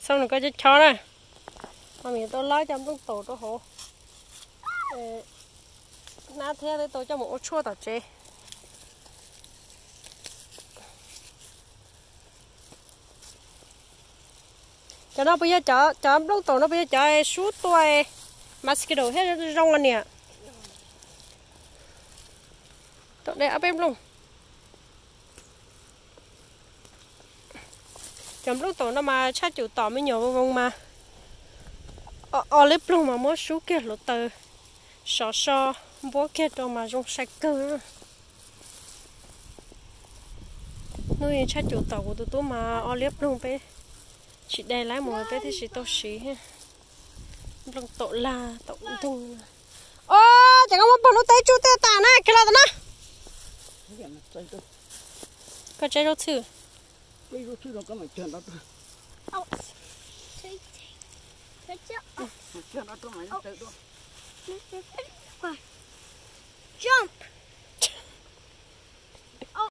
Txhob nws koj cov chob na. Mas mi tau lab cov nplooj taum rau hauv hnab thiab tau coj mus ua tshuaj tom tsev. Cov no puas yog cov, cov nplooj taum no puas yog cov sub tua mosquito thiab zoo niam? Tom de ob peb nplooj. Cov nplooj taum no mas tshaj cum tom me nyuam voo voo mas o liab ploog mas muab sub kiag hluav taws sov so npuab kiag rau mas zoo sai kawg. Hnub tshaj cum tom kuv tus tub mas o liab ploog peb tsis de lawm mus peb thiaj tsis tau siv. Nplooj taum lag taum ntoog. Os, ces koj muab pog lub teb tsuj tej tas na, kiag los tas na. Koj tseb zaub txhwj. Jump.